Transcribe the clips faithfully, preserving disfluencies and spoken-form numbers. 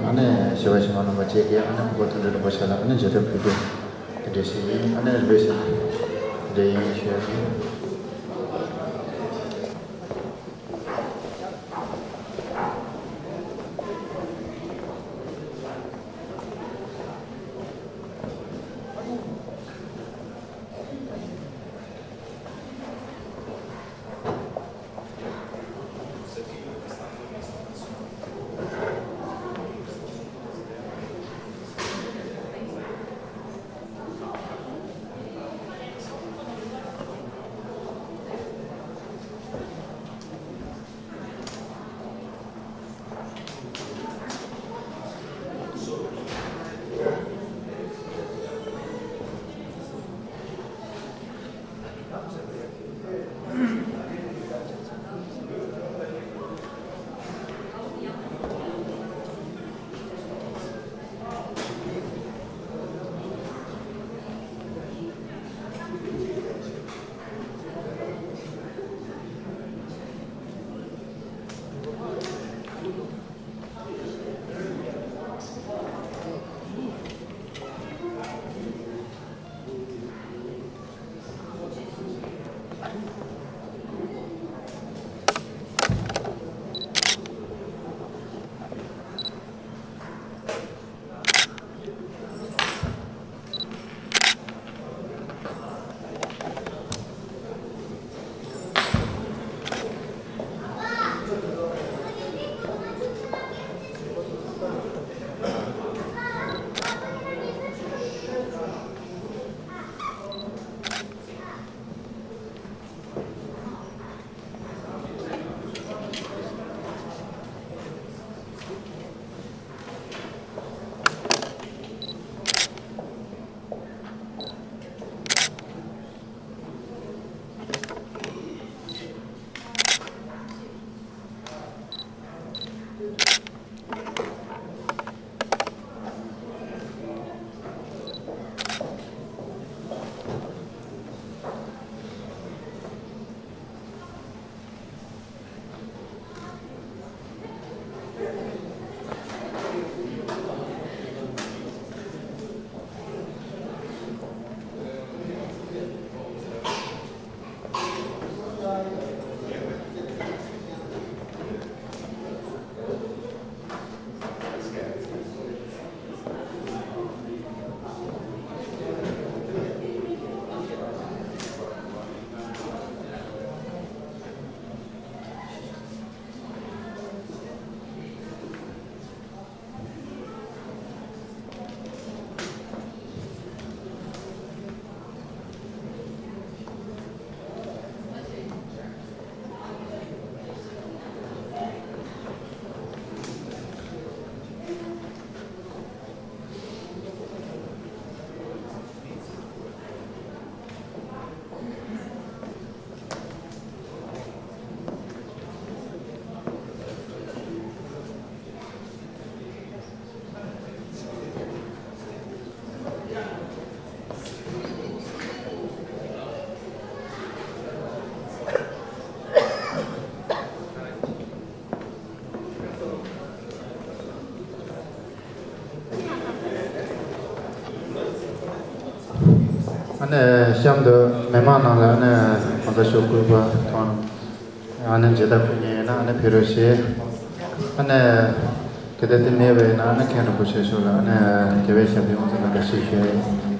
ཨ་ནེ་ཞི་བ་ཞི་མ་རྣམ་པ་བཅས་ཀྱིས་ཨ་ནེ་ཕུར་པ་དོན་གྲུབ་རིན་པོ་ཆེ་ལ་ཨ་ནེ་མཇལ་འཕྲད་ཕུལ་རྒྱུ་དེ་འདྲ་ཞིག་ཡིན། ཨ་ནེ་ལྷོད་ཤིག་དེ་འདྲ་ཡིན་ཞུ་ཡ་ཡིན། ཨ་ནི་གཤམ་དུ་མི་མང་ནང་ལ་ཨ་ནི་གང་ཟག་ཤོག་གུ་པ་དང་ཨ་ནི་མཇལ་དར་ཕུལ་མཁན་ཡོད་ན་ཨ་ནི་ཕེབས་རོགས་ཞེས། ཨ་ནི་གལ་ཏེ་དེ་མེད་པ་ཡིན་ན་ཨ་ནི་མཁན་རིན་པོ་ཆེ་ཤོག་ལ་ཨ་ནི་རྒྱལ་བའི་ཞབས་པད་དབང་ཚད་ལ་འགའ་ཞིག་ཞུ་ཡ་ཡིན།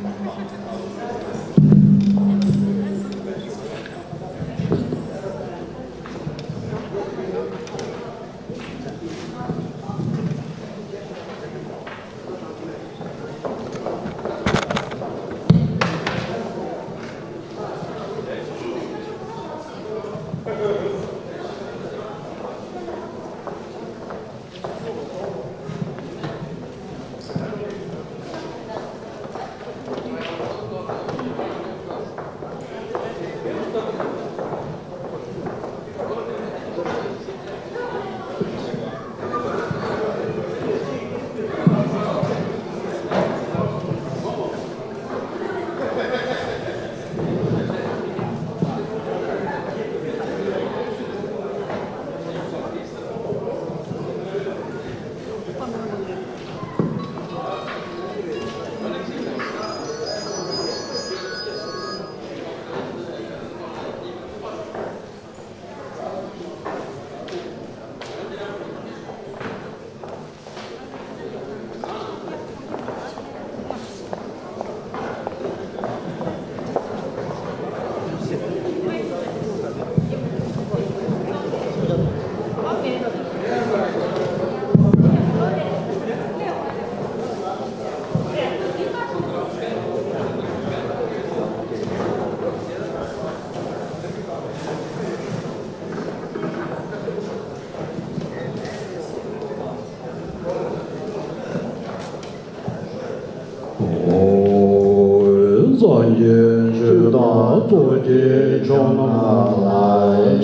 སངས་རྒྱས་ཆོས་དང་ཚོགས་ཀྱི་མཆོག་རྣམས་ལ།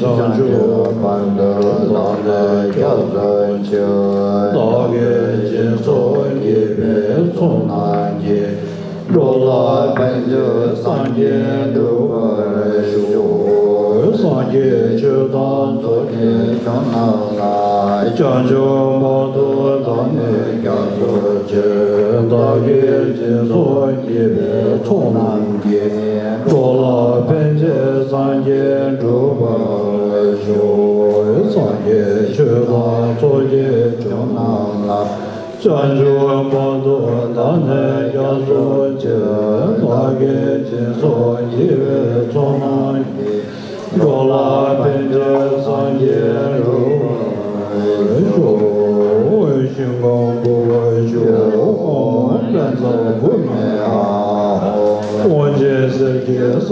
བྱང་ཆུབ་བར་དུ་བདག་ནི་སྐྱབས་སུ་མཆི། བདག་གིས་སྦྱིན་སོགས་བགྱིས་པའི་ཚོགས་རྣམས་ཀྱིས། འགྲོ་ལ་ཕན་ཕྱིར་སངས་རྒྱས་འགྲུབ་པར་ཤོག། སངས་རྒྱས་ཆོས་དང་ཚོགས་ཀྱི་མཆོག་རྣམས་ལ། བྱང་ཆུབ་བར་དུ་བདག་ནི་སྐྱབས་སུ་མཆི། བདག་གིས་སྦྱིན་སོགས་བགྱིས་པའི་ཚོགས་རྣམས་ཀྱིས། འགྲོ་ལ་ཕན་ཕྱིར་སངས་རྒྱས་འགྲུབ་པར་ཤོག། སངས་རྒྱས་ཆོས་དང་ཚོགས་ཀྱི་མཆོག་རྣམས་ལ། བྱང་ཆུབ་བར་དུ་བདག་ནི་སྐྱབས་སུ་མཆི། བདག་གིས་སྦྱིན་སོགས་བགྱིས་པའི་ཚོགས་རྣམས་ཀྱིས། འགྲོ་ལ་ཕན་ཕྱིར་སངས་རྒྱས་འགྲུབ་པར་ཤོག། ཞིང་ཁམས་བུ་བ་ཤོག། ཨོཾ་ལན་ཚ་བུ་མེ་ཨ། དབང་ཆེན་གསེར་གྱི་ས་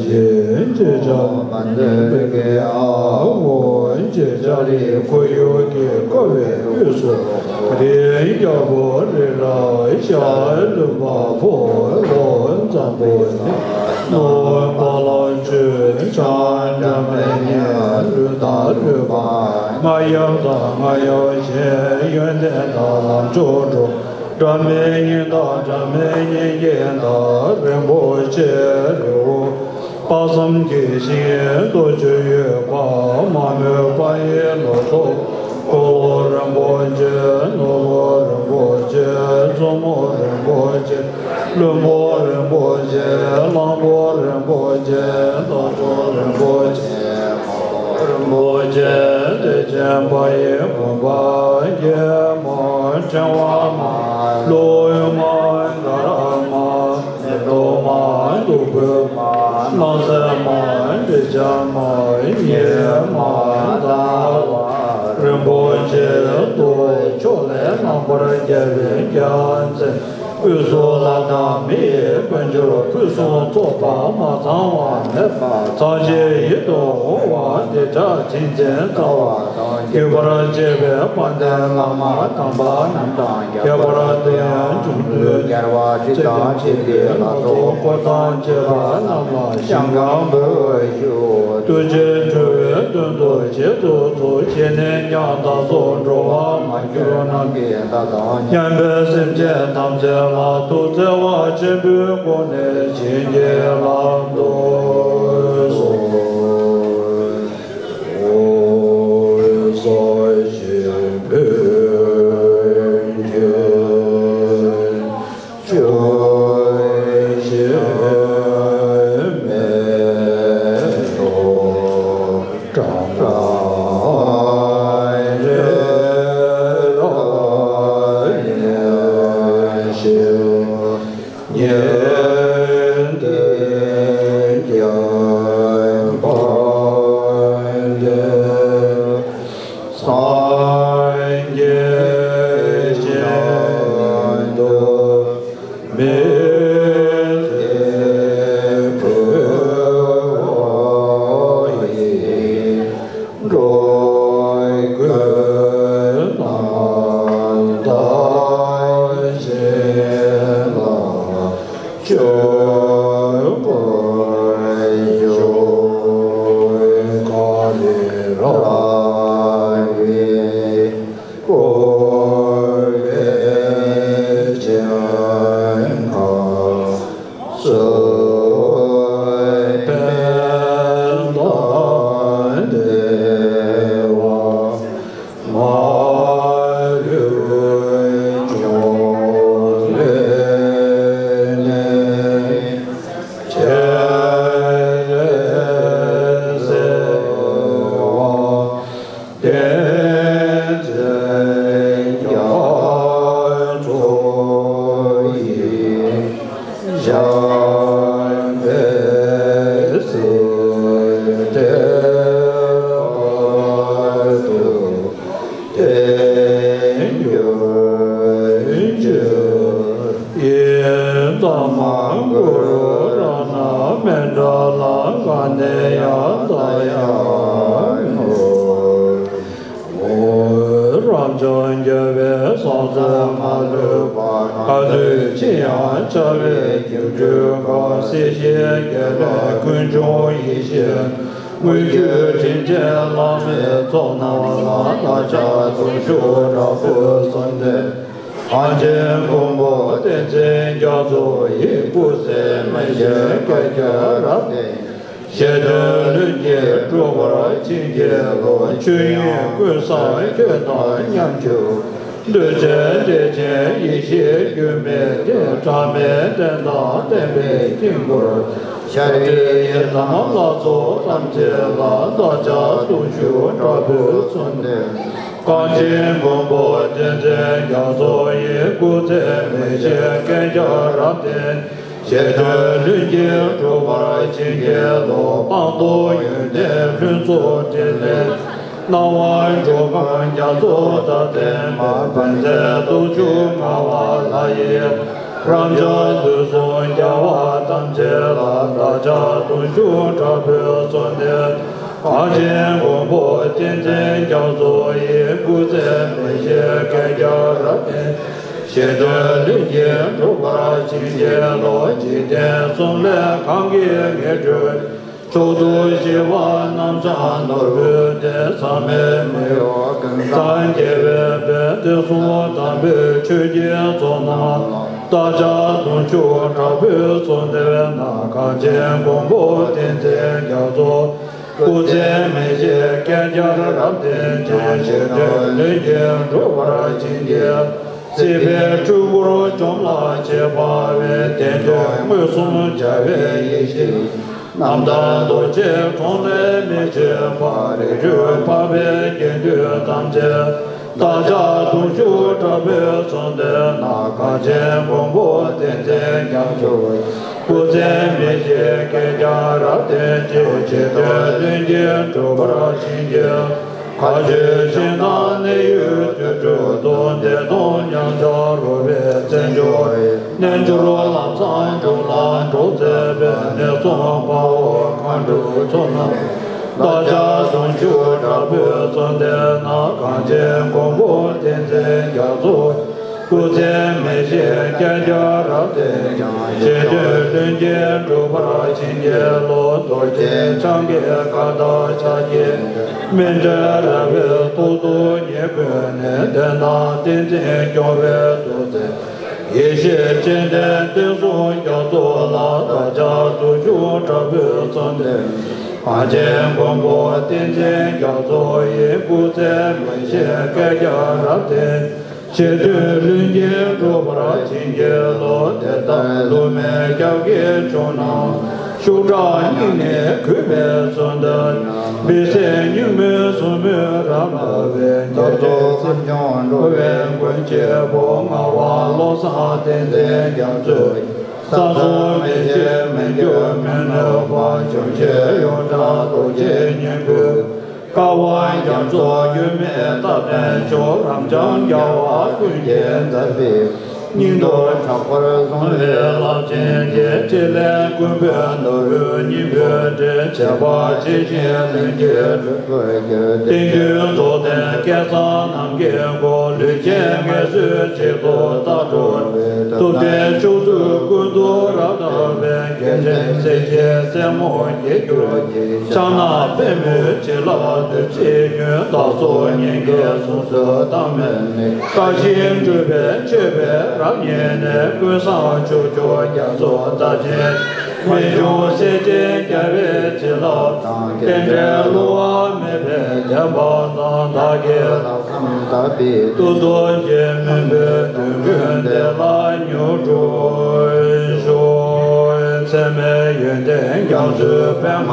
གཞི། ཅེས་བྱ་བ་འདི་ཀྱི་ཨ་ཧོ། ཅེས་བྱ་རི་ཁོར་ཡུག་གི་ཀ་བའི་དབུས་སུ། དེའི་རྒྱལ་པོ་རི་རབ་ཤ་ལུ་མ་ཕོ་ལོ་འཛམ་བུ་གླིང་ནོར་བུ་ལ་ཆོས་འཆང་སྒྲ་མི་སྙན་ལུས་དང་ལུས་པ་རྔ་ཡབ་དང་རྔ་ཡབ་ཆེན་ཡོན་ཏན་དང་ལམ་མཆོག་འགྲོ། སྒྲ་མི་སྙན་དང་སྒྲ་མི་སྙན་གྱི་བདག་རིན་པོ་ཆེ་རི་བོ། དཔག་བསམ་གྱི་ཞིང་རྡོ་རྗེ་འོད་དཔག་མ་མོའི་དཔལ་ཡེ་ལོ་ཏོག་འཁོར་ལོ་རིན་པོ་ཆེ། ནོར་བུ་རིན་པོ་ཆེ། མཚོ་མོ་རིན་པོ་ཆེ། ལྷུན་པོ་རིན་པོ་ཆེ། གླང་པོ་རིན་པོ་ཆེ། རྟ་མཆོག་རིན་པོ་ཆེ། རིན་པོ་ཆེ། བདེ་ཆེན་དཔལ་ཡེ་བུམ་པ་རྒྱལ་མ། ཕྲེང་བ་མ། ལོ་མ། ག་ར་མ། མེ་ཏོག་མ། བདུག་སྤོས་མ། སྣང་གསལ་མ། དྲི་ཆབ་མ། ཉི་མ། ཟླ་བ། རིན་པོ་ཆེ་ཏོ། ཕྱོགས་ལས་རྣམ་པར་རྒྱལ་བའི་རྒྱལ་མཚན། དབུས་སུ་ལྷ་དང་མི་ཡི་དཀོན་མཆོག་ཕུན་སུམ་ཚོགས་པ་མ་ཚང་བ་མེད་པ་ཚངས་པའི་ཡིད་དུ་འོང་བ་འདི་འདྲ་དྲིན་ཅན་རྩ་བ་དང་། བརྒྱུད་པར་བཅས་པའི་དཔལ་ལྡན་བླ་མ་དམ་པ་རྣམས་དང་། ཁྱད་པར་དུ་ཡང་འབྱུང་གནས་རྒྱལ་བ་སྲས་དང་བཅས་པའི་ལྷ་ཚོགས་འཁོར་དང་བཅས་པ་རྣམས་ལ་ཞིང་ཁམས་བོད་ཤོག། ཐུགས་རྗེས་སྒྲུབ་པའི་དོན་དུ་རྗེས་སུ་འཛོམས་བྱས་ནས་ཀྱང་། བདག་སོགས་འགྲོ་བ་མ་གྱུར་ནམ་མཁའི་མཐའ་དང་། མཉམ་པའི་སེམས་ཅན་ཐམས་ཅད་ལ་ཐུགས་བརྩེ་བ་ཆེན་པོའི་སྒོ་ནས་བྱིན་གྱིས་བརླབ་ཏུ་གསོལ། བསྟན་འཛིན་རྒྱ་མཚོ་ཡི་ཞབས་པད་སྲིད་མཐའི་བར་དུ་བརྟན་གྱུར་ཅིག་ཡི་དམ་གུ་རུ་རཏྣ་མཎྜལ་ག་ནས་ཡང་དང་ཡང་ངུ། རབ་འབྱམས་རྒྱལ་བའི་གསང་གསུམ་མ་ལུས་པ། ག་དུས་ཅི་ཡང་འཆར་བའི་སྒྱུ་འཕྲུལ་དགའ། སྲིད་ཞིའི་དགེ་ལེགས་ཀུན་འབྱུང་ཡེ་ཤེས། དངོས་བརྒྱུད་དྲིན་ཅན་བླ་མའི་ཚོགས་རྣམས་ལ། བདག་ཅག་གདུང་ཤུགས་དྲག་པོས་གསོལ་འདེབས། གངས་ཅན་མགོན་པོ་བསྟན་འཛིན་རྒྱ་མཚོ་ཡི། སྐུ་ཚེ་མི་ཤིགས་བསྐལ་བརྒྱར་རབ་བརྟན། བཞེད་དོན་ལྷུན་གྱིས་གྲུབ་པར་བྱིན་གྱིས་རློབས། ཆོས་དབྱིངས་ཀུན་བཟང་ཁྱོད་དང་མཉམ་གྱུར། གདུལ་བྱའི་འབྲེལ་ཆེན་ཡེ་ཤེས་འགྱུར་མེད་དེ། གྲངས་མེད་བསྟན་དང་བསྟན་པའི་དཀྱིལ་འཁོར། ཤཱཀྱའི་ཡི་དམ་ལྷ་ཚོགས་ཐམས་ཅད་ལ། བདག་ཅག་གདུང་ཤུགས་དྲག་པོས་གསོལ་འདེབས། གངས་ཅན་མགོན་པོ་བསྟན་འཛིན་རྒྱ་མཚོ་ཡི། སྐུ་ཚེ་མི་ཤིགས་བསྐལ་བརྒྱར་རབ་བརྟན། བཞེད་དོན་ལྷུན་གྱིས་གྲུབ་པར་བྱིན་གྱིས་རློབས། སྤངས་རྟོགས་ཡོན་ཏན་ལྷུན་རྫོགས་ཕྲིན་ལས། སྣང་བ་འགྲོ་ཁམས་རྒྱ་མཚོ་དང་ལྡན་པ། བཛྲ་རྡོ་རྗེ་ངག་དབང་ལྷ་ཡི། རབ་འབྱམས་དུས་གསུམ་རྒྱལ་བ་ཐམས་ཅད་ལ། བདག་ཅག་གདུང་ཤུགས་དྲག་པོས་གསོལ་འདེབས། གངས་ཅན་མགོན་པོ་བསྟན་འཛིན་རྒྱ་མཚོ་ཡི། སྐུ་ཚེ་མི་ཤིགས་བསྐལ་བརྒྱར་རབ་བརྟན། བཞེད་དོན་ལྷུན་གྱིས་གྲུབ་པར་བྱིན་གྱིས་རློབས། འཇིག་རྟེན་གསུམ་ལས་གང་གིས་ངེས་གྲོལ། མཆོག་ཏུ་གཤེགས་པ་རྣམ་བྱང་ནོར་བུའི་གདན། ཟག་མེད་མི་གཡོ་ཀུན་བཟང་རྒྱལ་བའི་དཔལ། བསྟན་སྲུང་དམ་པའི་ཆོས་ཀྱི་ཚོགས་རྣམས་ལ། བདག་ཅག་གདུང་ཤུགས་དྲག་པོས་གསོལ་འདེབས་ན། གངས་ཅན་མགོན་པོ་བསྟན་འཛིན་རྒྱ་མཚོ། སྐུ་ཚེ་མི་ཤིགས་བསྐལ་བརྒྱར་རབ་བརྟན་ཅིང་། བཞེད་དོན་ལྷུན་གྱིས་གྲུབ་པར་བྱིན་གྱིས། སྲིད་པའི་འཁྲུལ་འཁོར་འཇོམས་ལ་བྱེད་པ་བས། བདེན་དོན་མངོན་སུམ་རྒྱལ་བའི་ཡེ་ཤེས། རྣམ་དག་རྡོ་རྗེའི་གྲོང་ལས་མི་ཕྱེད་པ། རིགས་རུས་འཕགས་པའི་དགེ་འདུན་ཐམས་ཅད། བདག་ཅག་གདུང་ཤུགས་དྲག་པོས་གསོལ་འདེབས་ན། གངས་ཅན་མགོན་པོ་བསྟན་འཛིན་རྒྱ་མཚོ། སྐུ་ཚེ་མི་ཤིགས་བསྐལ་བརྒྱར་རབ་བརྟན་ཅིང་། བཞེད་དོན་ལྷུན་གྱིས་གྲུབ་པར་བྱིན་གྱིས། མཁའ་སྤྱོད་ཞིང་དང་གནས་ཡུལ་དུར་ཁྲོད་དུ། བདེ་སྟོང་མཉམ་གཞག་རོལ་པའི་རྩེད་འཇོ་རེ། རྣལ་འབྱོར་ལམ་བཟང་འབྱུང་ལ་འགྲོགས་མཛད་པའི། གནས་སྲུང་དཔའ་བོ་མཁའ་འགྲོའི་ཚོགས་རྣམས། བདག་ཅག་གདུང་ཤུགས་དྲག་པོས་གསོལ་འདེབས་ན། གངས་ཅན་མགོན་པོ་བསྟན་འཛིན་རྒྱ་མཚོ། སྐུ་ཚེ་མི་ཤིགས་བསྐལ་བརྒྱར་རབ་བརྟན་ཅིང་། བཞེད་དོན་ལྷུན་གྱིས་གྲུབ་པར་བྱིན་གྱིས་རློབས། རྡོ་རྗེ་འཆང་གི་མཁའ་ལྟར་ཕྱག་བགྱིས་ཏེ། སྨིན་གྲོལ་ར་བའི་ཏོག་ཏུ་ཉིད་བཀོད་ནས། བསྟན་དང་བསྟན་འཛིན་སྐྱོང་བའི་ཐུགས་རྗེ་ཡེ་ཤེས་སྤྱན་ལྡན་བསྟན་སྲུང་རྒྱ་མཚོ་ལ། བདག་ཅག་གདུང་ཤུགས་དྲག་པོས་གསོལ་འདེབས། གངས་ཅན་མགོན་པོ་བསྟན་འཛིན་རྒྱ་མཚོ་ཡི། སྐུ་ཚེ་མི་ཤིགས་བསྐལ་བརྒྱར་རབ་བརྟན། བཞེད་དོན་ལྷུན་གྱིས་གྲུབ་པར་བྱིན་གྱིས་རློབས། དེ་ལྟར་བསླུ་མེད་སྐྱབས་ཀྱི་མཆོག་རྣམས། ཤུགས་དྲག་སྙིང་ནས་གུས་པས་གསོལ་འདེབས། བི་སེར་སྙིགས་མའི་སོར་མོས་རབ་བརླབས་པའི། རྒྱ་མཚོ་སེམས་སྐྱོང་འགྲོ་བའི་མགོན་གཅིག་པུ། ངག་དབང་བློ་བཟང་བསྟན་འཛིན་རྒྱ་མཚོ་ཡི། བསམ་སོང་མི་ཤེས་མི་འགྱུར་མི་ནུབ་པ། འཇོམས་བྱེད་ཡོངས་གྲགས་རྡོ་རྗེ་སྙིང་པོའི། བཀའ་དབང་རྒྱ་མཚོ་འགྱུར་མེད་རྟ་དྲེལ་མཆོག་རབ་འབྱམས་རྒྱལ་བ་ཀུན་གྱི་མཛད་པའི། སྙིང་སྟོབས་དྲག་པོར་བཟུང་བའི་རླབས་ཆེན་གྱི། ཕྲིན་ལས་ཀུན་པོའི་ནོར་བུའི་སྙིང་པོའི་འབྲེལ། བྱེད་པ་ཇི་བཞིན་ལྷུན་གྱིས་གྲུབ་པར་འགྱུར། རྟེན་ཀུན་རྫོགས་ལྡན་བསྐལ་བཟང་ནམ་མཁའི་སྒོ། ལུས་ཅན་ངལ་གསོའི་ཆེད་དུ་རྟ་བྲོ་བའི། ཐུབ་བསྟན་ཕྱོགས་བཅུ་ཀུན་ཏུ་རབ་བརྟན་པའི། རྒྱལ་ཆེན་སྲས་བཅས་རྩེ་མོ་རྒྱལ་གྱུར་ཅིག་ཕྱག་ན་པདྨོའི་བྱིན་རླབས་བདུད་རྩིའི་རྒྱུན། བདག་སོགས་སྙིང་གའི་གཟུངས་སུ་བཏང་མི་ནུས། བཀའ་བཞིན་སྒྲུབ་པའི་མཆོད་པས་རབ་མཉེས་ནས། ཀུན་བཟང་ཕྱོགས་བཅུར་རྒྱ་མཚོ་ལྟ་ཅི། རྨད་བྱུང་སྲས་བཅས་རྒྱལ་བའི་བྱིན་རླབས་དང་། རྟེན་འབྲེལ་བསླུ་བ་མེད་པའི་བདེན་པ་དང་། བདག་གིས་ལྷག་བསམ་དག་པའི་ཏུ་ཏོ་གི་མུན་པའི་དུས་ཀུན་དེ་ལ་མྱུར་འགྲོ་ཤོག། ཚད་མེད་ཡོན་ཏན་རྒྱ་མཚོའི་པདྨ་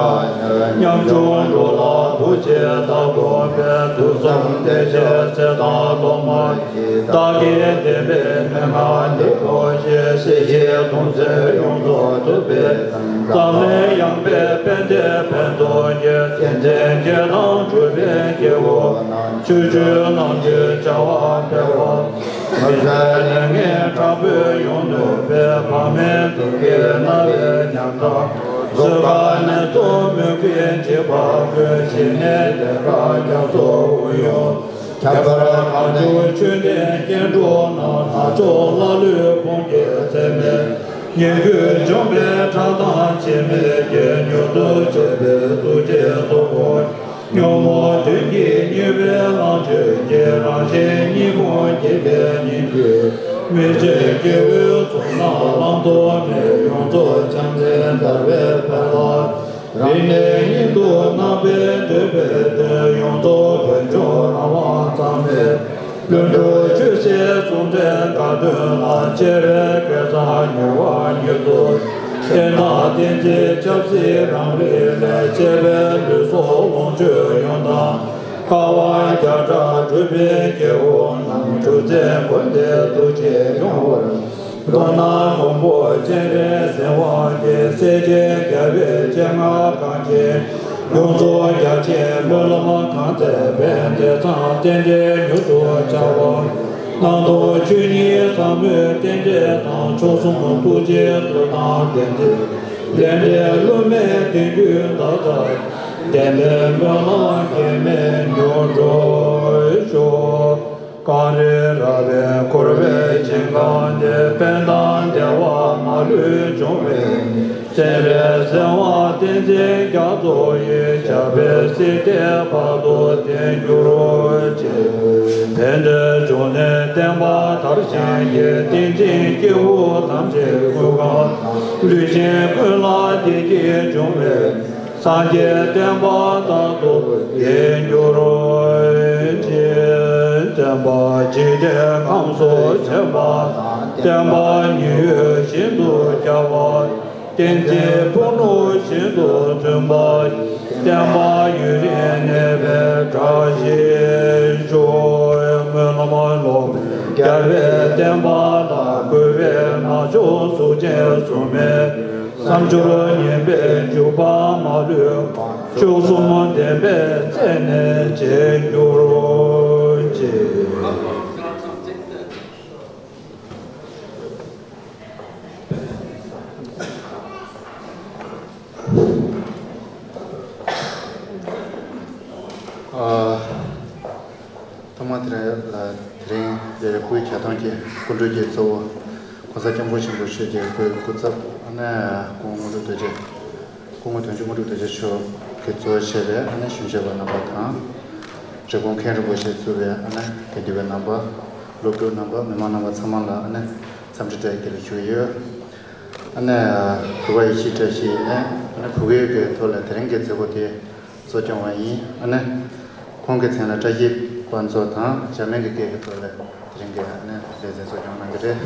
ཉམ་ཆུང་འགྲོ་ལ་ཐུགས་རྗེས་བདག་སྒོམ་པའི་དུས་གསུམ་བདེ་གཤེགས་ཚེ་དང་སློབ་མ་བདག་གི་བདེན་པའི་མན་ངག་འདི་ཐོས་ཤིང་སྲིད་ཞིའི་དོན་མཛད་ཡོངས་རྫོགས་ཐུབ་པའི་འཛམ་གླིང་ཡངས་པའི་དཔལ་ལྡན་ཕན་ཐོགས་ཀྱི་བསྟན་འཛིན་རྒྱལ་དང་གྲུབ་པའི་སྐྱེ་བོ་རྣམས་ཆོས་སྤྱོད་རྣམས་ཀྱི་བྱ་བ་འཕེལ་བ། མི་ཟད་ལས་ངན་དྲག་པོས་ཡོངས་ནོན་པའི་འཕགས་མའི་ཐུགས་ཀྱི་རྣ་བའི་ཉམས་ཐག་གཟུགས་ཁ་ནས་ཚོར་མོས་གུས་འཇིགས་པ་ཀུན་ཞི་གནས་དེ་ཀ་རྒྱ་མཚོ་དབུས་གཡུང་ཁྱད་པར་གང་བྱུང་ཆོས་ལྡན་སྐྱེ་འགྲོ་རྣམས་ལྷ་མཆོག་ལྷ་ཀླུའི་དཔུང་གིས་ཚད་མེད་ཉེར་དགུའི་འཇོམས་པའི་ཁྲག་དང་འཆི་མེད་ཀྱི་མྱུར་དུ་མཆོད་པའི་ཐུགས་རྗེས་ཐོབ་གོ། ཉོན་མོངས་གདོན་གྱིས་མྱོས་པའི་ལོངས་སྤྱོད་ཀྱི་རང་བཞིན་གཉིས་ཕུང་བསྐྱེད་པའི་སྙིང་པོས་མི་མཇེད་སྐྱེ་བོའི་ཚོགས་རྣམས་བླང་དོར་མེད་ཡོངས་རྫོགས་བྱང་སེམས་དར་བའི་དཔལ་ལ། རིང་ནས་ཉིད་དུ་སྣང་བས་འདོད་པའི་དོན་ཡོངས་རྫོགས་དོན་མཆོག་རང་དབང་ཙམ་མེད། ལྷུན་གྲུབ་ཆོས་སྲིད་ཟུང་འབྲེལ་དགའ་སྟོན་ལ་བཅས་པའི་སྐལ་བཟང་མྱུར་བ་མྱུར་དུ། བསྟན་དང་བསྟན་འཛིན་ཆབ་སྲིད་རང་རིགས་ལས་བཅས་པའི་ལུས་སྲོག་ལོངས་སྤྱོད་ཡོངས་དང་། དཀའ་བ་བརྒྱ་ཕྲག་སྒྲུབ་པའི་སྐྱེ་བོ་རྣམས་སྒྲུབ་རྩལ་མགོན་དེ་ཐུགས་རྗེས་ཡོང་བར། མདོར་ན་མགོན་པོ་སྤྱན་རས་གཟིགས་དབང་གིས་སྲས་ཆེན་རྒྱལ་བའི་སྤྱན་སྔར་གང་མཁྱེན། ཡོངས་རྫོགས་རྒྱ་ཆེན་སྨོན་ལམ་གང་མཛད་པའི་བདེ་ཚང་རྟེན་འབྲེལ་མྱུར་དུ་བྱ་བ། སྣང་སྟོང་ཆོས་ཉིད་ཟབ་མོའི་རྟེན་འབྲེལ་དང་མཆོག་གསུམ་ཐུགས་རྗེའི་མཐུ་དང་ལྡན་ཏེ། ལས་འབྲས་བསླུ་མེད་དོན་བརྒྱུད་བདག་ལྟར་བསྟན་པའི་སྨོན་ལམ་གེགས་མེད་འགྲུབ་ཤོག་གངས་རི་ར་བས་བསྐོར་བའི་ཞིང་ཁམས་འདིར། ཕན་དང་བདེ་བ་མ་ལུས་འབྱུང་བའི་སྤྱན་རས་གཟིགས་དབང་བསྟན་འཛིན་རྒྱ་མཚོ་ཡི། ཞབས་པད་སྲིད་མཐའི་བར་དུ་བརྟན་གྱུར་ཅིག་ཕན་བདེའི་འབྱུང་གནས་བསྟན་པ་དར་ཞིང་རྒྱས། བསྟན་འཛིན་སྐྱེས་བུ་ཐམས་ཅད་སྐུ་ཁམས་ལུས་ཅན་ཀུན་ལ་བདེ་སྐྱིད་འབྱུང་བའི། སངས་རྒྱས་བསྟན་པ་རྟག་ཏུ་རྒྱས་གྱུར་ཅིག་བསྟན་པ་འཇིག་རྟེན་ཁམས་སུ་རྒྱས་པ་དང་། བསྟན་པ་ཉི་འོད་བཞིན་དུ་ཁྱབ་པ། བསྟན་འཛིན་ཕུ་ནུ་བཞིན་དུ་མཐུན་པ། བསྟན་པ་ཡུན་རིང་གནས་པའི་བཀྲ་ཤིས་ཤོག་སྨོན་ལམ་ལོ་བརྒྱ་པའི་བསྟན་པ་ལ། གུས་པས་ནག་ཕྱོགས་གཟུགས་ཅན་གཟུགས་མེད། བསམ་སྦྱོར་ངན་པའི་འཇུག་པ་མ་ལུས་པ། མཆོག་གསུམ་བདེན་པའི་རྩེ་ནས་བྱེད་གྱུར་ཅིག་ཨ། ཐོག་མར་དེ་རིང་ལ་དེ་རིང་འདིར་སྐུའི་གྱ་སྟོན་གྱི་སྐུ་མགྲོན་གྱི་གཙོ་བོ་༸གོང་ས་༸སྐྱབས་མགོན་ཆེན་པོ་མཆོག་གི་སྐུའི་སྐུ་ཚབ་ཨ་ནི་སྐུ་ངོ་དངོས་གྲུབ་རྡོ་རྗེ། སྐུ་ངོ་དོན་གཅོད་དངོས་གྲུབ་རྡོ་རྗེ་མཆོག་གིས་གཙོ་བྱས་པའི་ཨ་ནི་གཞུང་ཞབས་པ་རྣམ་པ་དང་། རེབ་གོང་མཁན་རིན་པོ་ཆེས་གཙོས་པའི་ཨ་ནི་དགེ་འདུན་པ་རྣམ་པ། སློབ་ཕྲུག་རྣམ་པ། མི་མང་རྣམ་པ་ཚང་མ་ལ་ཨ་ནི་འཚམས་འདྲི་བཀྲ་ཤིས་བདེ་ལེགས་ཞུ་གི་ཡོད། ཨ་ནི་གུས་པ་ཡེ་ཤེས་བཀྲ་ཤིས་ནས་ཨ་ནི་ཕྲུ་གུའི་གི་ཐོག་ལ་དེ་རིང་གི་མཛད་སྒོ་དེ་གཙོ་སྐྱོང་བ་ཡིན། ཨ་ནི་ཁོང་གི་མཚན་ལ་བཀྲ་ཤིས་དཔལ་མཚོ་དང་འཇར་མན་གྱི་སྐད་ཀྱི་ཐོག་ལ་དེ་རིང་གི་ཨ་ནི་ལེ་ཚན་གཙོ་སྐྱོང་གནང་གི་རེད།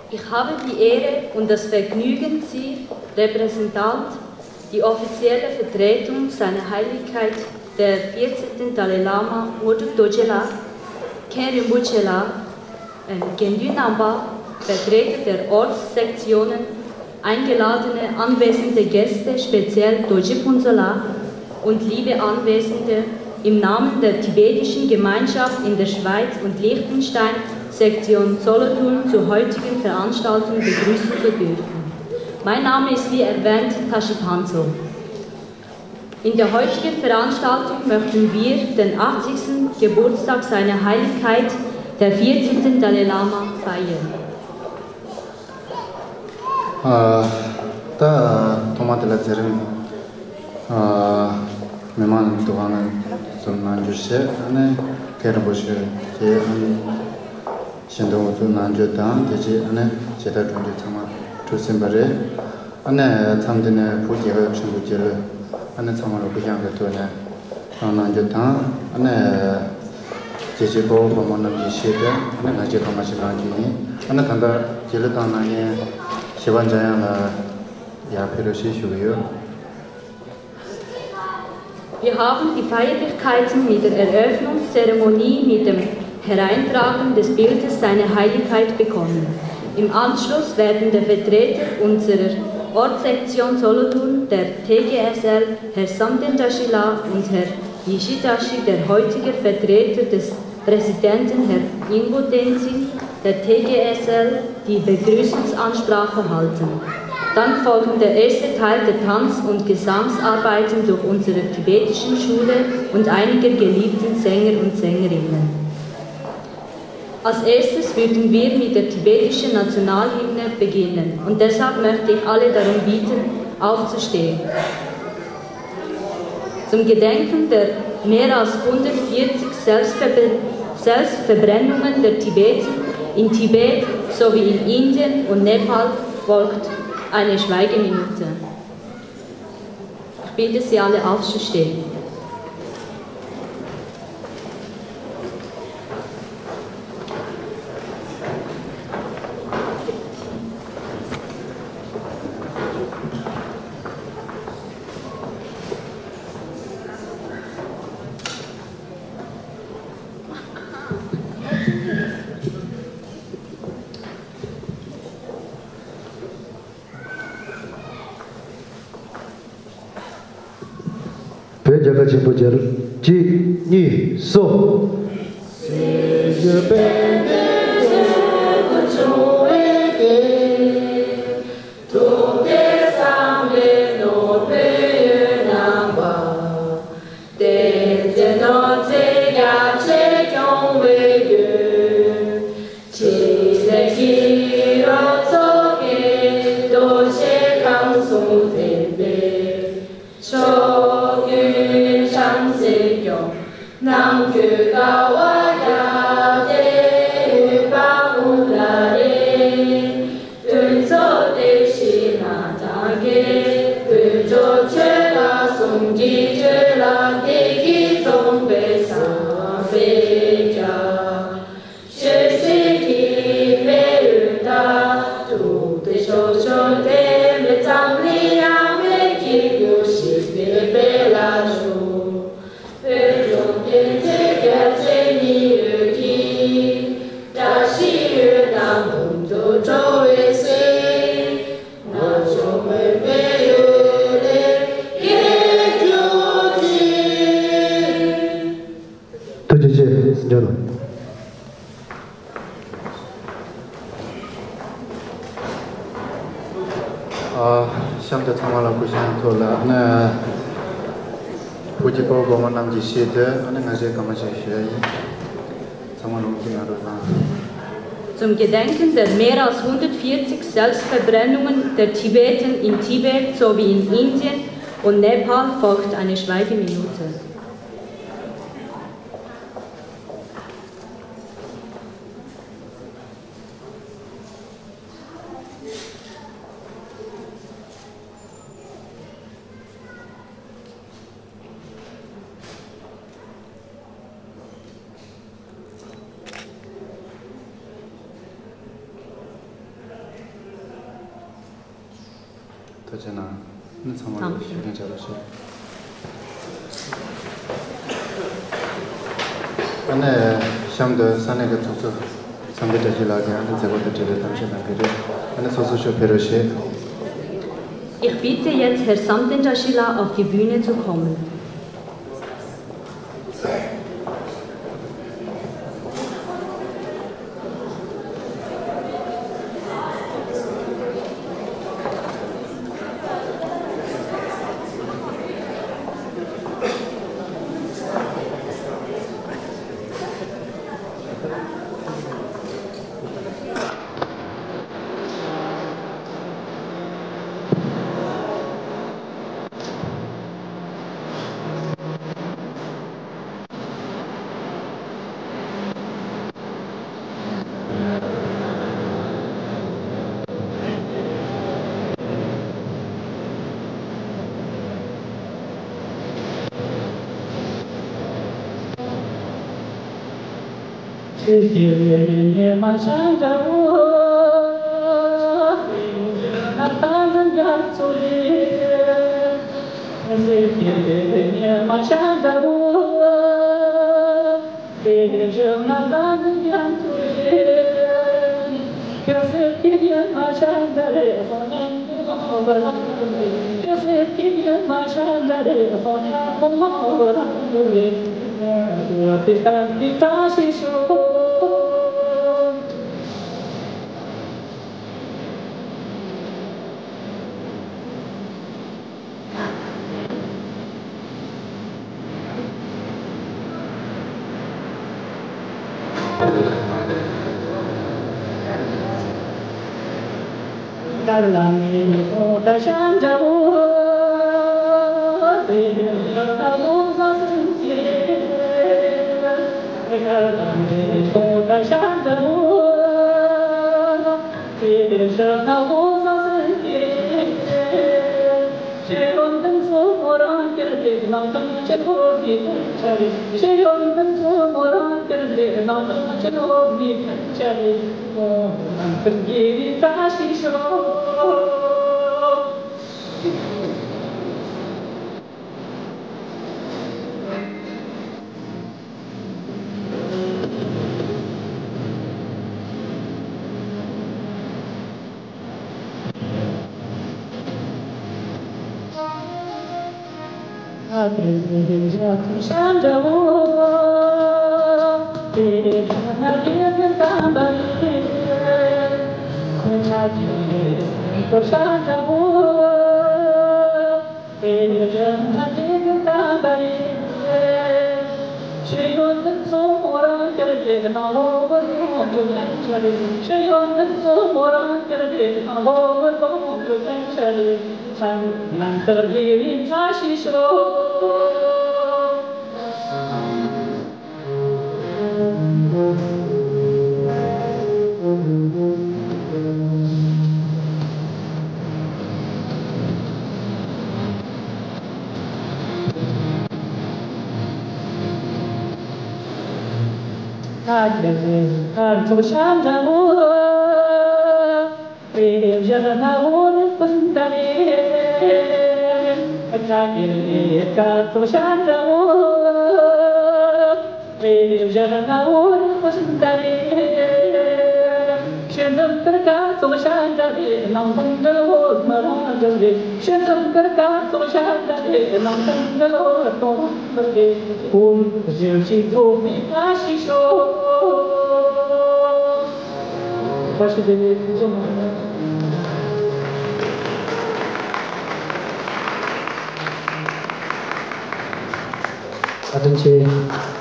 Ich habe die Ehre und das Vergnügen, Sie, Repräsentant, die offizielle Vertretung Seiner Heiligkeit der vierzehnten Dalai Lama Ngurtrup Dorje la, Khen Rinpoche la, ähm, Gendun Nampa, Vertreter der Ortssektionen, eingeladene anwesende Gäste, speziell Dorje Phuntsala und liebe Anwesende, im Namen der tibetischen Gemeinschaft in der Schweiz und Liechtenstein, Sektion Solothurn, zur heutigen Veranstaltung begrüßen zu dürfen. Mein Name ist, wie erwähnt, Tashi Panzo. In der heutigen Veranstaltung möchten wir den achtzigsten Geburtstag Seiner Heiligkeit, der vierzehnten Dalai Lama, feiern. ཨ། ད་ཐོག་མ་དེ་ལ་མཛད་རིམ། ཨ། མི་མང་འདུ་ཁང་ནས་འཛོམས་གནང་རྒྱུ་བྱས། ཨ་ནི་མཁན་རིན་པོ་ཆེ་གིས་ཨ་ནི་ཞལ་འདོན་འགོ་འཛུགས་གནང་རྒྱུ་དང་། དེ་རྗེས་ཨ་ནི་མཇལ་དར་སྒྲོན་རྒྱུ་ཚང་མ་གྲུབ་ཟིན་པ་རེད། ཨ་ནི་མཚམས་འདི་ནས་བོད་རྒྱལ་ཁབ་ཆེན་པོ་རྒྱལ་ལོ་ཨ་ནི་ཚང་མ་ལ་སྐུ་བཞེངས་ཀྱི་ཐོག་ནས་བཏང་གནང་རྒྱུ་དང་། ཨ་ནི་ རྒྱལ་གཅེས་དཔའ་བོ་དཔའ་མོ་རྣམས་ཀྱི་ཆེད་དུ་ཨ་ནི་ང་རྒྱལ་གང་མ་ཞིག་གནང་རྒྱུ་ཡིན། ཨ་ནི་ད་ལྟ་རྒྱལ་གླུ་བཏང་གནང་མཁན་གཞས་པ་འཇམ་དབྱངས་ལགས་ཡར་ཕེབས་རོགས་ཞེས་ཞུ་གི་ཡོད། Wir haben die Feierlichkeiten mit der Eröffnungszeremonie mit dem Hereintragen des Bildes Seine Heiligkeit begonnen. Im Anschluss werden der Vertreter unserer Ortssektion Solothurn, der T G S L, Herr Samten Dashila und Herr Yishidashi, der heutige Vertreter des Präsidenten Herr Ingo Tenzin, der T G S L, die Begrüßungsansprache halten. Dann folgt der erste Teil der Tanz- und Gesangsarbeiten durch unsere tibetischen Schüler und einiger geliebten Sänger und Sängerinnen. Als erstes würden wir mit der tibetischen Nationalhymne beginnen und deshalb möchte ich alle darum bitten, aufzustehen. Zum Gedenken der mehr als hundertvierzig Selbstverbe-, Selbstverbrennungen der Tibeten in Tibet sowie in Indien und Nepal folgt eine Schweigeminute. Ich bitte Sie alle aufzustehen. བོད་རྒྱལ་ཁབ་ཆེན་པོ་མཇལ། གཅིག་གཉིས་གསུམ། ཐུགས་རྗེ་ཆེ། འཇོན་དང་། ཨ། གཤམ་དུ་ཚང་མ་ལ་གུས་ཕྱག་ཐོག་ལ་ཨ་ནི། བོད་ཀྱི་དཔའ་བོ་དཔའ་མོ་རྣམས་ཀྱི་ཆེད་དུ་ཨ་ནི་ང་ཚོས་གང་མང་ཞིག་ཞུ་ཡ་ཡིན། ཚང་མ་ལོངས་སུ་མ་རུ་དང་། Zum Gedenken der mehr als hundertvierzig Selbstverbrennungen der Tibeten in Tibet sowie in Indien und Nepal folgt eine Schweigeminute. ཐུགས་རྗེ་གནང་། ཨ་ནི་ཚང་མ་ལ་ཞུ་མཁན་བྱ་རོགས་ཞུ། ཨ་ནི་གཤམ་དུ་ས་གནས་ཀྱི་ཚོགས་གཙོ་Samdin Tashi ལགས་ཀྱིས་ཨ་ནི་མཛད་སྒོ་དང་འབྲེལ་བའི་གཏམ་བཤད་གནང་གི་རེད། ཨ་ནི་ཚོགས་གཙོ་མཆོག་ཕེབས་རོགས་ཞུ། Ich bitte jetzt Herr Samdin Tashi auf die Bühne zu kommen. བཀའ་དྲིན་ཆེ།